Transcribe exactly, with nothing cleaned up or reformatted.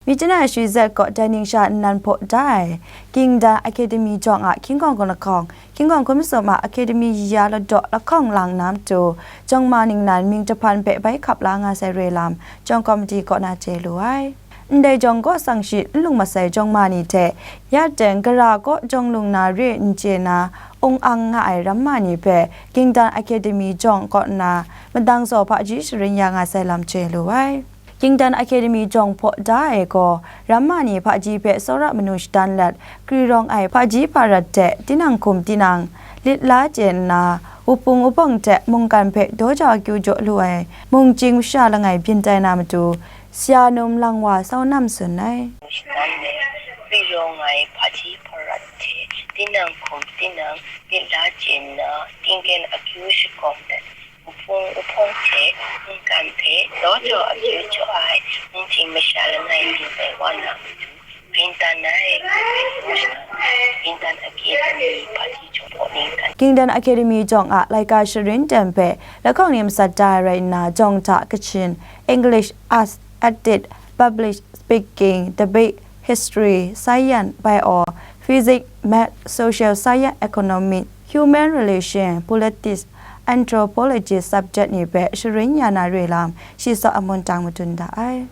Myitkyina Shri Z kaw dai ning sha nnan hpaw da ai, Kingdan Academy jawng a hkying hkawng lahkawng, hkying hkawng hkun masum a Academy ya ladaw lahkawng lang na matu, jawng ma ningnan mying jahpan hpe bai hkap la nga sai re lam, jawng kawmiti kaw na chye lu ai. Ndai jawng kaw sang shi n lung masai jawng ma ni hte, ya teng gara kaw jawng lung na re n chye na, ung ang nga ai ram ma ni hpe, Kingdan Academy jawng kaw nna, madang zaw hpaji sharin ya nga sai lam chye lu ai. Kingdan Academy jawng hpaw da ai gaw, ram ma ni hpaji hpe tsawra manu shadan let, kri rawng ai hpaji hparat hte tinang hkum tinang, lit la chye nna, wupung wupawng hte mungkan hpe daw jau akyu jaw lu ai, mungchying masha langai byin tai na matu, Shanum Langwa Saunam tsun ai. Shadan let, kri rawng ai hpaji hparat hte tinang hkum tinang, lit la chye nna, tinggen akyu shakawm let, wupung wupawng hte mungkan hpe daw jau akyu jaw ai, mungchying masha langai byin tai wa na matu, Kingdan ai, Kingdan Academy hpaji jawng hpaw ningkan. Kingdan Academy jawng a laika sharin tem hpe lahkawng ni matsat da ai rai nna, jawng hta Kachin, English, Arts, Edit, Public Speaking, Debate, History, Science, Bio, Physics, Math, Social Science, Economic, Human Relation, Politics, Anthropology subject ni hpe sharin ya na re lam, shi tsaw amun tang madun da ai.